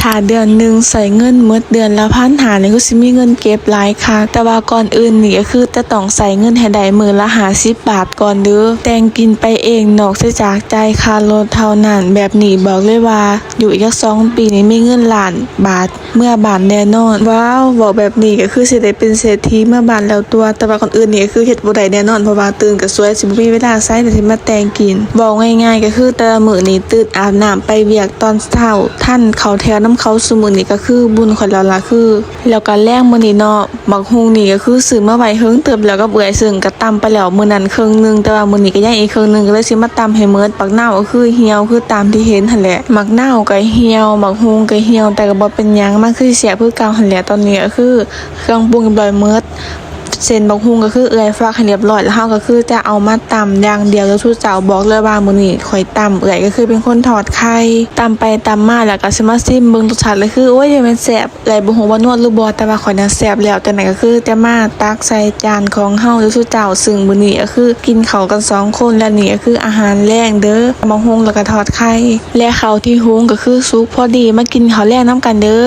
ຖ້າເດືອນໜຶ່ງໃຊ້ເງິນໝົດເດືອນລະພັນຫ້ານີ້ ຄືຊິມີເງິນເກັບຫຼາຍຄັກ. ແຕ່ວ່າກ່ອນອື່ນນີ້ກໍຄືຈະຕ້ອງໃຊ້ເງິນໃຫ້ໄດ້ມື້ລະຫ້າສິບບາດກ່ອນເດີ້. ແຕ່ງກິນໄປເອງ ນອກເສຍຈາກຈ່າຍຄ່າລົດເທົ່ານັ້ນ. ແບບນີ້ບອກເລີຍວ່າ ຢູ່ອີກຈັກສອງປີນີ້ມີເງິນລ້ານບາດເມືອບ້ານແນ່ນອນ. ວ້າວ ເວົ້າແບບນີ້ກໍຄືຊິໄດ້ເປັນເສດຖີເມືອບ້ານແລ້ວຕົວະ. ແຕ່ວ່າກ່ອນອື່ນນີ້ກໍຄືເຮັດບໍ່ໄດ້ແນ່ນອນ ເພາະວ່າຕື່ນກໍສວຍ ຊິບໍ່ມີເວລາໃສທີ່ຊິມາແຕ່ງກິນ. ເວົ້າງ່າຍໆກໍຄືແຕ່ລະມື້ນີ້ຕື່ນອາບນ້ຳໄປວຽກຕອນ ເຊົ້າ ທັນເຂົ້າແຖວນຳເຂົາ. ຊຸມື້ນີ້ກໍຄືບຸນຂ້ອຍແລ້ວລະ ຄື ແລ້ວກໍແລງມື້ນີ້ເນາະ ໝາກຫຸ່ງນີ້ກໍຄືຊື້ມາໄວ້ເຫິງເຕີບແລ້ວກັບເອື້ອຍ ຊຶ່ງກໍຕຳໄປແລ້ວມື້ນັ້ນເຄິ່ງໜຶ່ງ ແຕ່ວ່າມື້ນີ້ກໍຍັງອີກເຄິ່ງໜຶ່ງ ກໍເລີຍຊິມາຕຳໃຫ້ໝົດ. ບັກນາວກໍຄືຫ່ຽວຄືຕາມທີ່ເຫັນຫັ້ນແຫຼະ ໝາກນາວກໍຫ່ຽວ ໝາກຫຸ່ງກໍຫ່ຽວ ແຕ່ກໍບໍ່ເປັນຫຍັງ ມັນຄືຊິແຊບຄືເກົ່າຫັ້ນແຫຼະ. ຕອນນີ້ກໍຄືເຄື່ອງປຸງຮຽບຮ້ອຍໝົດ ເສັ້ນບັກຫຸ່ງກໍຄືເອື້ອຍຟັກໃຫ້ຮຽບຮ້ອຍ ແລ້ວເຮົາກໍຄືຈະເອົາມາຕຳຢ່າງດຽວເດີ້ສູ່ເຈົ້າ. ບອກເລີຍວ່າມື້ນີ້ຂ້ອຍຕຳ ເອື້ອຍກໍຄືເປັນຄົນທອດໄຂ່. ຕຳໄປຕຳມາແລ້ວກໍຊິມາຊິມເບິ່ງລົດຊາດ ກໍຄື ໂອ້ຍ ຈະແມ່ນແຊບ ເອື້ອຍບໍ່ຮູ້ວ່ານວນຫຼືບໍ່ ແຕ່ວ່າຂ້ອຍນະແຊບແລ້ວ. ຈັ່ງໃດກໍຄືຈະມາຕັກໃສ່ຈານຂອງເຮົາເດີ້ສູ່ເຈົ້າ. ຊຶ່ງມື້ນີ້ກໍຄືກິນເຂົ້າກັນສອງຄົນ ແລະນີ້ກໍຄືອາຫານແລງເດີ້ ໝາກຫຸ່ງແລ້ວກໍທອດໄຂ່ ແລະເຂົ້າທີ່ຫຸງກໍຄືສຸກພໍດີ. ມາກິນເຂົ້າແລງນຳກັນເດີ້.